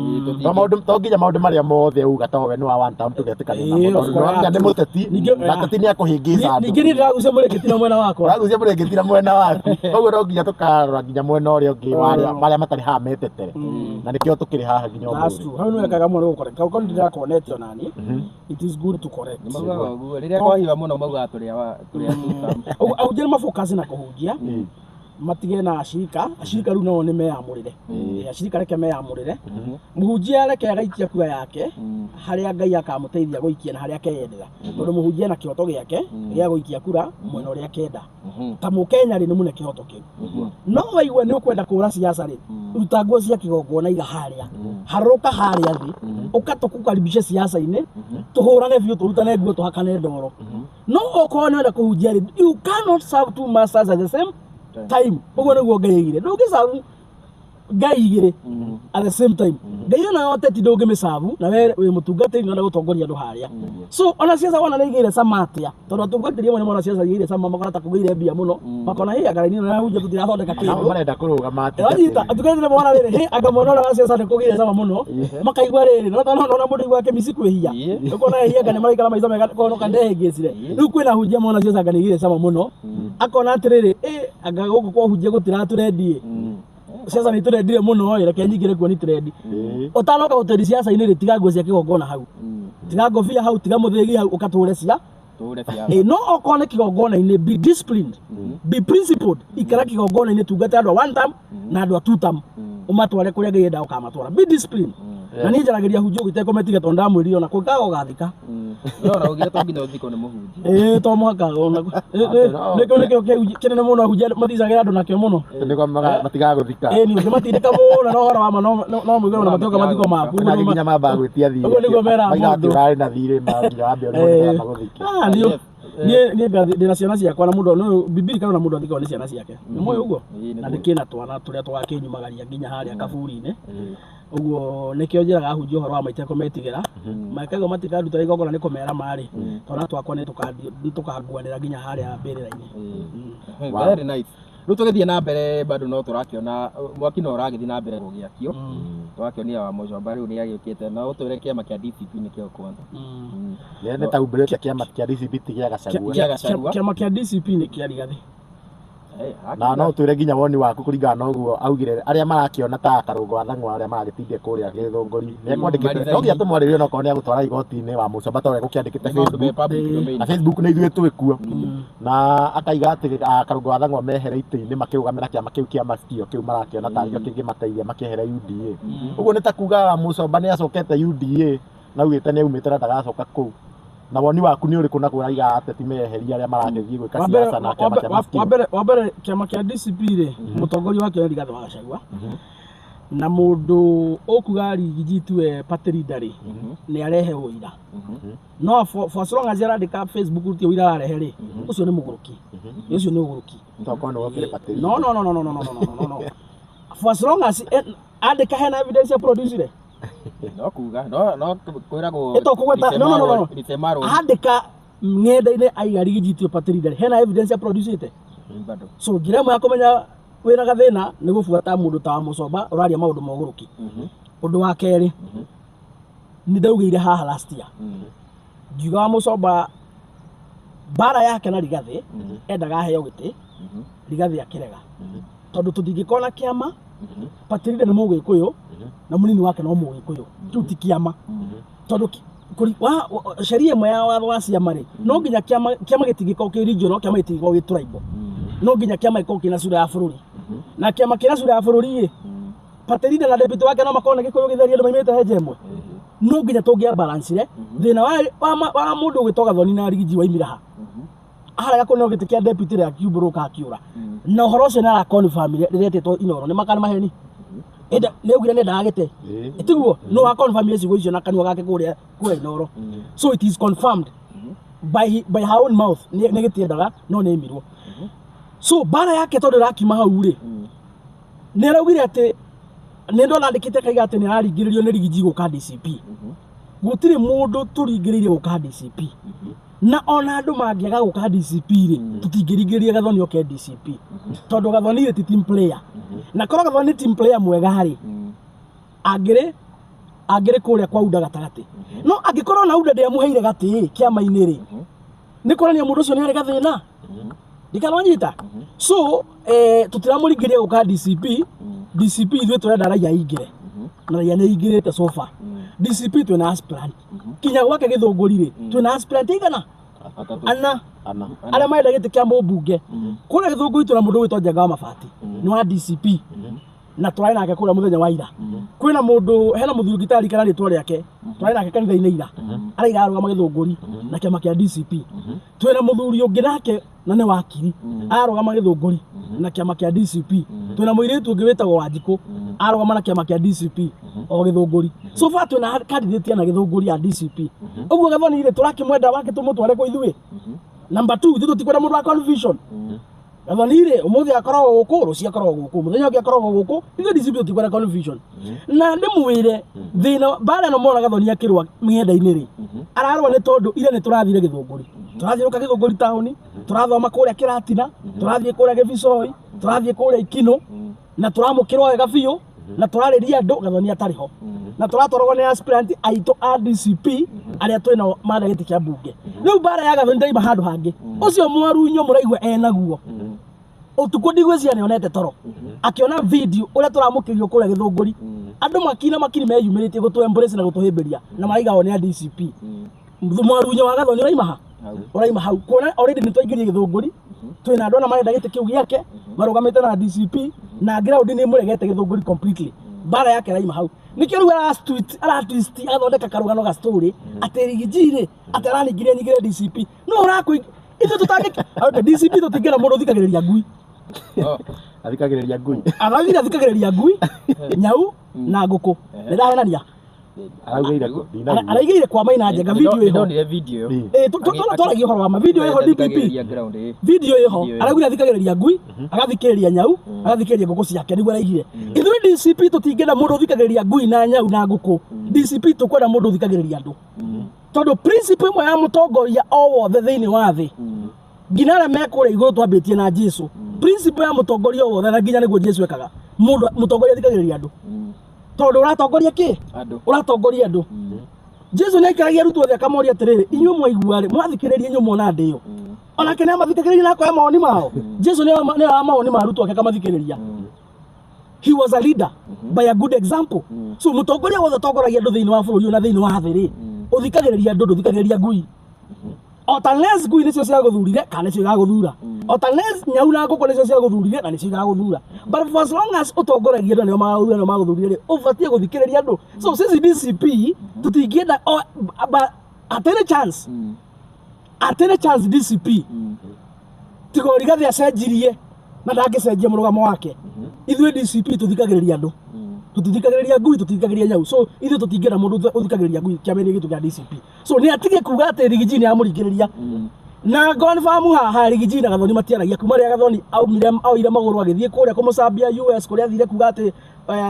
To nginya maũndũ marĩa mothe uga to we nĩ wa one term tũgetĩkania namo. Of Tondũ course. nĩ nĩ mũteti na ateti nĩ akũhĩngĩca andũ. Ningĩ niĩ ndĩragucia mũrĩngĩti na mwena wakwa. Ũragucia mũrĩngĩti na mwena waku. Koguo no nginya tũkarora nginya mwena ũrĩa ũngĩ wa arĩa marĩa matarĩ haha metetere. Na nĩkĩo tũkĩrĩ haha nginya That's ũmũthĩ. true. Hau nĩ wekaga mũno gũcorrect. Kau ndĩrakonete onani. It is good to correct. Nĩ maugaga ũguo rĩrĩa kwahiũha mũno maugaga tũrĩ a tũrĩ a two term. Ũguo ahunjia nĩ mafocus na kũhunjia, matige na acirika. Acirika rĩu nao nĩ meyamũrĩre. Acirika reke meyamũrĩre. Mũhunjia reke agaikia kura yake harĩa Ngai akamũteithia gũikia na harĩa akeyendera, tondũ mũhunjia na kĩhoto gĩake gĩa gũikia kura mwena ũrĩa akenda. Ta mũkenya rĩ, nĩ mũne kĩhoto kĩu. No waigua nĩ ũkwenda kũra siasa rĩ, ruta nguo cia kĩgongona, iga harĩa, harũrũka harĩa thĩ, ũka tũkũkaribishe siasa-inĩ, tũhũrane biũ, tũrutane nguo, tũhakane ndoro. No okorwo nĩ ũrenda kũhunjia rĩ, you cannot serve two masters at the same time. Ũguo nĩguo Ngai aigire. Ndũngĩcabu Ngai igĩrĩ at the same time. Ngai ĩno ya ũteti ndũngĩmĩcabu na we wĩ mũtungatĩri na ũrenda gũtongoria andũ harĩa. So ona siasa wona nĩ igĩire cama atĩa, tondũ atungatĩri amwe nĩ mona siasa igĩire cama, makona ta kũgĩire mbia mũno, makona hĩ anga raini ĩno ya hunjia tũtirathondeka Nao kĩndũ. marenda kũrũgama atĩ. Wanyita, atungatĩri mona rĩrĩ, hĩ anga mwena ũrĩa wa siasa nĩ kũgĩire cama mũno, makaigua rĩrĩ no no no mũndũ aigua kĩmici kwĩhia, ũkona hĩ anga nĩ maraikara maica mega kono ndehĩngĩcire. Rĩu kwĩna hunjia mona siasa anga nĩ igĩire cama mũno, akona atĩrĩrĩ, ĩ anga gũkũ kwa hunjia gũtiratũrendie, siasa nĩ tũrendire mũno ĩ, reke nyingĩre kuo nĩ trendi. Ũtanoka gũtrendi siasa-inĩ rĩ, tiga nguo cia kĩgongona hau, tiga ngobia hau, tiga mũthĩgi hau, ũkatũre cia Tũhũre biacara. Ĩ, no okorwo nĩ kĩgongona-inĩ, be disciplined, be principled. Ikara kĩgongona-inĩ, tungata andũ a one term na andũ a two term, ũmatware kũrĩa Ngai endaga ũkamatwara. Be disciplined. Na niĩ njaragĩria hunjia ũguo itekũmetiga, tondũ ndamwĩrire ona kũngĩkaga ũgathika. No ona ũgire to nginya ũthikwo nĩ mũhunjia. Ĩĩ, to mũhaka ona nĩkĩo nĩkĩo kĩnene mũno hunjia maticagĩra andũ nakĩo mũno. Nĩguo matigagũthika. Ĩĩ, nĩ ũngĩmatindĩka mũno na ũhoro wa ma, no mũigue ona matioka mathiko maku. Ona nginya mambaga gwĩtia thirĩ. Ũguo nĩguo meraga Maigaga atĩ mũndũ. ũrarĩ na thirĩ ma nginya wambe ũrĩhwo nĩgetha magũthike. Ah, niĩ ndĩna ciana ciakwa na mũndũ nĩ bibiri kana mũndũ athikagwo nĩ ciana ciake, nĩ mũĩ ũguo. Ĩĩ, Na nĩguo. ndĩkĩna twana tũrĩa tũgakĩnyumagaria nginya harĩa kaburi-inĩ. Ũguo nĩkĩo njĩraga ahunjia ũhoro wa maiteko metigĩra makaigua matikaruta igongona nĩ kũmera marĩ twana twakwa nĩ tũkanguanĩra nginya harĩa mbĩrĩra-inĩ. Wow. Very nice. Rĩu tũgĩthiĩ na mbere, bado no tũrakĩona mwaki no ũragĩthiĩ na mbere gũgĩakio. Tũrakĩonia wa Mũcomba rĩu nĩ agĩũkĩte na ũtwĩre kĩama kĩa DCP nĩkĩo kwanza. Nĩ ta umbĩrĩte kĩama kĩa DCP ti gĩa Gachagua. Kĩa Gachagua. Kĩama kĩa DCP nĩ kĩa Rigathĩ. Na no twĩre nginya woni waku kũringana na ũguo augire arĩa marakĩona ta Karũngo wa Thang'wa arĩa maragĩtindia kũrĩa Gĩthũngũri nĩ ekwandĩkĩte no nginya tũmwarĩrie onokorwo nĩ agũtwara igoti-inĩ wa Mũcomba ta ũrĩa gũkĩandĩkĩte Facebook na Facebook nĩ ithuĩ twĩkuo na akaiga atĩ Karũngo wa Thang'wa mehere itĩ-inĩ makĩrũgamĩra kĩama kĩu kĩa masikio kĩu marakĩona tarĩkĩo kĩngĩmateithia makĩehere UDA. Ũguo nĩ ta kuga Mũcomba nĩ acokete UDA na augĩte nĩ aumĩte na ndagacoka kũu. Na woni waku nĩ ũrĩkũ na kũraiga ateti meheria arĩa maragĩthiĩ gwĩka siasa na kĩama kĩa masikio? Wa mbere kĩama kĩa DCP rĩ, mũtongoria wakĩo nĩ Rigathĩ wa Gachagua na mũndũ ũkuga Rigiji tiwe party leader rĩ, nĩ arehe ũira. No for as long as arandĩka Facebook ti ũira ararehe rĩ, ũcio nĩ mũgũrũki. Ũcio nĩ ũgũrũki. Tokorwo nĩ wokire party leader. No no no no no no no no no. For as long as andĩka hena evidence ya produce rĩ, no kuga no no kwiragwo ĩtokũgweta no no no no andĩka ng'enda-inĩ aiga Rigiji tiwe party leader hena evidence ya produce ĩte. So njĩra ĩmwe ya kũmenya wĩna gathĩna nĩ gũbuata mũndũ ta wa Mũcomba ũraria maũndũ ma ũgũrũki. Ũndũ wa kerĩ nĩ ndaugĩire haha last year ngiuga wa Mũcomba mbara yake na Rigathĩ endaga aheo gĩtĩ Rigathĩ akĩrega tondũ tũtingĩkorwo na kĩama party leader nĩ Mũgĩkũyũ na mũnini wake no Mũgĩkũyũ kĩu ti kĩama tondũ sheria ĩmwe ya watho wa ciama rĩ no nginya kĩama gĩtingĩkorwo kĩ regional kĩama gĩtingĩkorwo gĩ tribal no nginya kĩama gĩkorwo kĩna sura ya bũrũri na kĩama kĩna sura ya bũrũri rĩ party leader na deputy wake no makorwo na Gĩkũyũ gĩtheri andũ maimĩte henja ĩmwe no nginya tũngĩa balance thĩna wa mũndũ ũgwĩtwo Gathoni na Rigiji waimire ha arega kũneo gĩtĩ kĩa deputy rĩa akiumbũrũka akiũra na ũhoro ũcio nĩ arakonfirm rĩrĩa etĩtwo Inooro nĩ makana maheni enda nĩ augire nĩ endaga gĩtĩ tiguo no akonfirm ciugo icio na kanua gake kũrĩa Inooro. So it is confirmed by her own mouth nĩ gĩtiendaga no nĩ ĩmirwo. So bara yake tondũ ĩrakiuma hau rĩ nĩ araugire atĩ nĩ ndona andĩkĩte akaiga atĩ nĩ araringĩrĩrio nĩ Rigiji gũka DCP. Gũtirĩ mũndũ tũringĩrĩirie gũka DCP na ona andũ mangĩaga gũka DCP rĩ tũtingĩringĩrĩria Gathoni oke DCP tondũ Gathoni rĩ ti team player na korwo Gathoni nĩ team player mwega rĩ angĩrĩ kũrĩa kwa UDA gatagatĩ no angĩkorwo na UDA ndĩamũheire gatĩ kĩama-inĩ rĩ nĩ kuonania mũndũ ũcio nĩ arĩ gathĩna ndikananyita. So tũtiramũringĩrĩria gũka DCP. DCP ithuĩ tũrenda raia ingĩre na raia nĩ ingĩrĩte so far. DCP twĩna aspirant kinya gwake Gĩthũngũri rĩ twĩna aspirant igana ana arĩa marenda gĩtĩ kĩa mũmbunge kũrĩa Gĩthũngũri twĩna mũndũ ũgwĩtwo Njenga wa Mabati nĩ wa DCP na tũrarĩ nake kũrĩa mũthenya wa ira kwĩna mũndũ hena mũthuri ngĩtarikana rĩtwa rĩake tũrarĩ nake kanitha-inĩ ira araiga arũgama Gĩthũngũri na kĩama kĩa DCP. Twĩna mũthuri ũngĩ nake na nĩ wakiri arũgama Gĩthũngũri na kĩama kĩa DCP. Twĩna mũirĩtu ũngĩ wĩtagwo Wanjikũ arũgama na kĩama kĩa DCP o Gĩthũngũri. So far twĩna candidate na Gĩthũngũri ya DCP. Ũguo Gathoni rĩ tũrakĩmwenda wake tũmũtware kwa ithuĩ. Number 2 ithuĩ tũtikwenda mũndũ wa confusion. Gathoni rĩ ũmũthĩ akoragwo gũkũ rũciũ akoragwo gũkũ mũthenya ũngĩ akoragwo gũkũ ithuĩ DCP tũtikwenda confusion. Na ndĩmwĩre thĩna bara ĩno mona Gathoni akĩrũa mĩenda-inĩ rĩ ararũa nĩ tondũ ira nĩ tũrathire Gĩthũngũri tũrathiũrũka Gĩthũngũri taũni tũrathoma kũrĩa Kĩratina tũrathiĩ kũrĩa Gĩbicoi tũrathiĩ kũrĩa Ikinũ na tũramũkĩrwo wega biũ na tũrarĩria andũ Gathoni atarĩ ho na tũratwaragwo nĩ aspirant aitũ a DCP arĩa twĩnao marenda gĩtĩ kĩa mbunge. Rĩu bara ya Gathoni ndaima handũ hangĩ ũcio mwarunyo mũraigua enaguo ũtukũ ndigwĩciria nĩonete toro akĩona video ũrĩa tũramũkĩrio kũrĩa Gĩthũngũri andũ makina makiri meyumĩrĩtie gũtũ embrace na gũtũhĩmbĩria na maraiga o nĩ a DCP. Mwarunyo wa Gathoni ũraima ha ũraima hau kuona already nĩ twaingĩrie Gĩthũngũri twĩna andũ ana marenda gĩtĩ kĩu gĩake marũgamĩte na DCP na ground nĩ mũregete Gĩthũngũri completely bara yake raima hau nĩkĩo rĩu aratwist athondeka karũgano ga story atĩ Rigiji rĩ atĩ araningĩria nyingĩre DCP no ũrakũ ithuĩ tũtangĩ DCP tũtingĩra mũndũ ũthikagĩrĩria ngui athikagĩrĩria ngui arathire athikagĩrĩria ngui nyau na ngũkũ nĩ ndahenania araigĩire kwa Maina Njenga video ĩho twaragia ũhoro wa ma video ĩho DPP video ĩho araugire athikagĩrĩria ngui agathikĩrĩria nyau agathikĩrĩria ngũkũ ciake nĩguo araigire. Ithuĩ DCP tũtingĩenda mũndũ ũthikagĩrĩria ngui na nyau na ngũkũ. DCP tũkwenda mũndũ ũthikagĩrĩria andũ tondũ principle ĩmwe ya mũtongoria o wothe thĩinĩ wa thĩ nginya arĩa me kũrĩa igũrũ twambĩtie na Jesu principle ya mũtongoria o wothe na nginya nĩguo Jesu ekaga mũndũ mũtongoria athikagĩrĩria andũ tondũ ũratongoria kĩ ũratongoria andũ. Jesu nĩ aikaragia arutwo othe akamoria atĩrĩrĩ inyuĩ mwaigua rĩ mwathikĩrĩria inyuĩ mwona ndĩyo Onake nĩ amathikagĩrĩria na akoya mawoni mao. Jesu nĩ oya mawoni ma arutwo ake akamathikĩrĩria. He was a leader by a good example. So mũtongoria wothe ũtongoragia andũ thĩinĩ wa bũrũri ũyũ na thĩinĩ wa thĩ rĩ, ũthikagĩrĩria andũ, ndũthikagĩrĩria ngui. O ta unless ngui nĩcio ciagũthurire kana nĩcio igagũthura. O ta unless nyau na ngũkũ nĩcio ciagũthurire na nĩcio igagũthura. But for as long as ũtongoragia andũ nĩo magagũthura nĩo magũthurire rĩ, ũbatiĩ gũthikĩrĩria andũ. So sisi DCP tũtingĩenda but at any chance, at any chance DCP tiga Rigathi acenjirie na ndangĩcenjia mũrũgamo wake. Ithuĩ DCP tũthikagĩrĩria andũ, tũtithikagĩrĩria ngui, tũtithikagĩrĩria nyau. So ithuĩ tũtingĩenda mũndũ ũthikagĩrĩria ngui kĩama-inĩ gitũ kĩa DCP. So nĩ atige kuga atĩ Riggy G nĩ amũringĩrĩria na confirm haha Riggy G na Gathoni matiaragia kuma rĩrĩa Gathoni aumire oire magũrũ agĩthiĩ kũrĩa kũmũcambia US, kũrĩa athire kuga atĩ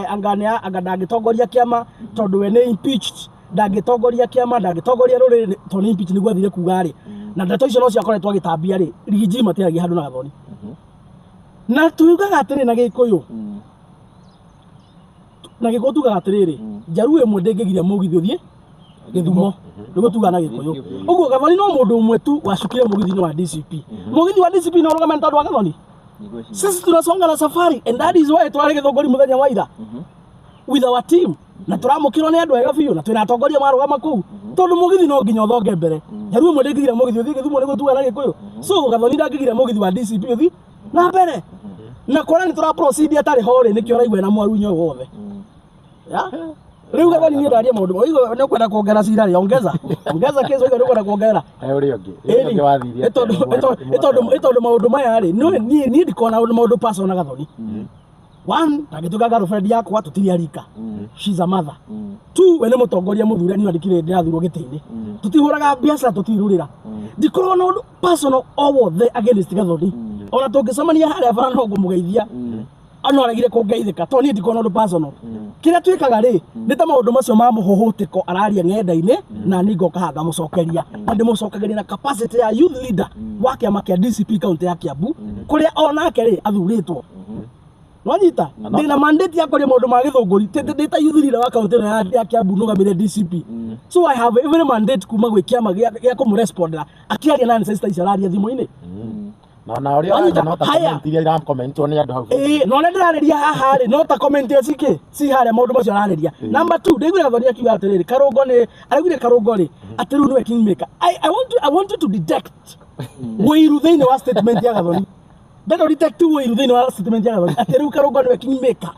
anga nĩ anga ndangĩtongoria kĩama tondũ we nĩ impeached, ndangĩtongoria kĩama, ndangĩtongoria rũrĩrĩ tondũ nĩ impeached, nĩguo athire kuga rĩ. Na ndeto icio no cio akoretwo agĩtambia rĩ, Riggy G matiaragia handũ na Gathoni. Na tugaga atĩrĩ na Gĩkũyũ, na Gĩkũyũ tugaga atĩrĩrĩ, njaruo ĩmwe ndĩngĩgiria mũgithi ũthiĩ Gĩthumo, nĩguo tugaga na Gĩkũyũ. Ũguo Gathoni no mũndũ ũmwe tu wacukire mũgithi-inĩ wa DCP. Mũgithi wa DCP no ũrũgame nĩ tondũ wa Gathoni? Sisi tunasonga na safari, and that is why twarĩ Gĩthũngũri mũthenya wa ira with our team, na tũramũkĩrwo nĩ andũ ega biũ, na twĩna atongoria marũgama kũu, tondũ mũgithi no nginya ũthonge mbere. Njaruo ĩmwe ndĩngĩgiria mũgithi ũthiĩ Gĩthumo, nĩguo tugaga na Gĩkũyũ. So Gathoni ndangĩgiria mũgithi wa DCP ũthiĩ na mbere, na kuona nĩ tũra proceed atarĩ ho rĩ, nĩkĩo ũraigua ena mwarunyo ũyũ wothe. Ya? Rĩu Gathoni niĩ ndaria maũndũ ũigua nĩ ũkwenda kuongerera cira rĩ, ongeza ongeza kesi, ũigua nĩ ũkwenda kuongerera. He ũrĩa ũngĩ. Ũrĩa ũngĩ wathirie Ĩ tondũ maũndũ maya rĩ, niĩ ndikona maũndũ personal na Gathoni. One, ndangĩtuĩka girlfriend yakwa, tũtirĩ arika. She's a mother. Two, we nĩ mũtongoria mũthure, niĩ ndikirĩ ndĩrathurwo gĩtĩ-inĩ. Tũtihũraga biacara, tũtirurĩra. Ndikoragwo na ũndũ personal o wothe against Gathoni. Ona tũngĩcemania harĩa bara no ngũmũgeithia, no aregire kũngeithĩka tondũ niĩ ndikoragwo na ũndũ personal. Kĩrĩa twĩkaga rĩ, nĩ ta maũndũ macio ma mũhũhũtĩko araria ng'enda-inĩ, na niĩ ngoka haha ngamũcokeria, na ndĩmũcokagĩria na capacity ya youth leader wa kĩama kĩa DCP kaunti ya Kiambu, kũrĩa onake rĩ athurĩtwo. Nwanyita ndĩna mandate ya kwaria maũndũ ma Gĩthũngũri ndĩ ta youth leader wa kaunti ĩno ya Kiambu, nũgamĩrĩre DCP. So I have every mandate kuma gwĩ kĩama gĩa kũmũrespondera akĩaria na nonsense ta icio araria thimũ-inĩ. Na ũrĩa Wanyita? ũraria no ta Haya. comment iria irakomentwo nĩ andũ hau. Ĩĩ, na ũrĩa ndĩrarĩria haha rĩ, no ta comment ĩyo cikĩ ci harĩa maũndũ macio ararĩria. Number two, ndaiguire Gathoni akiuga atĩrĩrĩ, Karũngo nĩ araugire, Karũngo rĩ, atĩ rĩu nĩwe kingmaker. I want you to detect wĩiru thĩinĩ wa statement ya Gathoni. Ndenda detect wĩiru thĩinĩ wa statement ya Gathoni atĩ rĩu Karũngo nĩwe kingmaker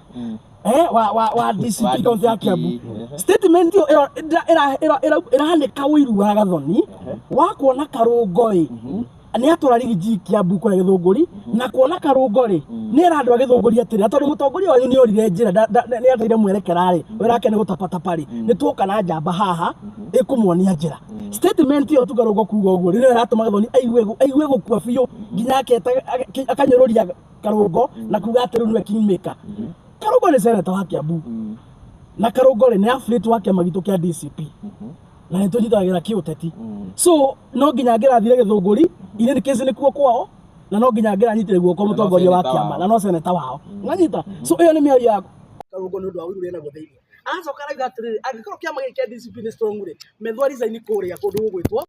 wa DCP kaunti ya Kiambu. Statement ĩyo ĩranĩka ũiru wa Gathoni wa kuona Karũngo ĩ nĩ atwara Riggy G Kiambu kũrĩa Gĩthũngũri, na kuona Karũngo rĩ nĩ era andũ a Gĩthũngũri atĩrĩ, na tondũ mũtongoria wanyu nĩ orire njĩra, nĩ ateire mwerekera rĩ, wĩra wake nĩ gũtapatapa rĩ, nĩ tuoka na njamba haha ĩkũmuonia njĩra. Statement ĩyo tu, Karũngo kuga ũguo rĩ, nĩyo ĩratũma Gathoni aigue gũkua biũ nginya aketa akanyũrũria Karũngo na kuga atĩ rĩu nĩwe kingmaker. Karũngo nĩ senator wa Kiambu, na Karũngo rĩ nĩ affiliate wa kĩama gitũ kĩa DCP, na nĩ tũnyitagĩra kĩũteti. So no nginya ngĩrathire Gĩthũngũri inĩ nĩ kĩci nĩkuo kwao, na no nginya ngĩranyitire guoko Na no mũtongoria wa senator kĩama wao. Na no seneta wao nganyita. So ĩyo nĩ mĩario ya Karũngo nĩ ũndũ wa ũiru ũrĩa naguo thĩinĩ. Aracoka arauga atĩrĩrĩ, angĩkorwo kĩama gĩkĩ kĩa DCP nĩ strong rĩ, methwa resign kũrĩa kũndũ gũgwĩtwo.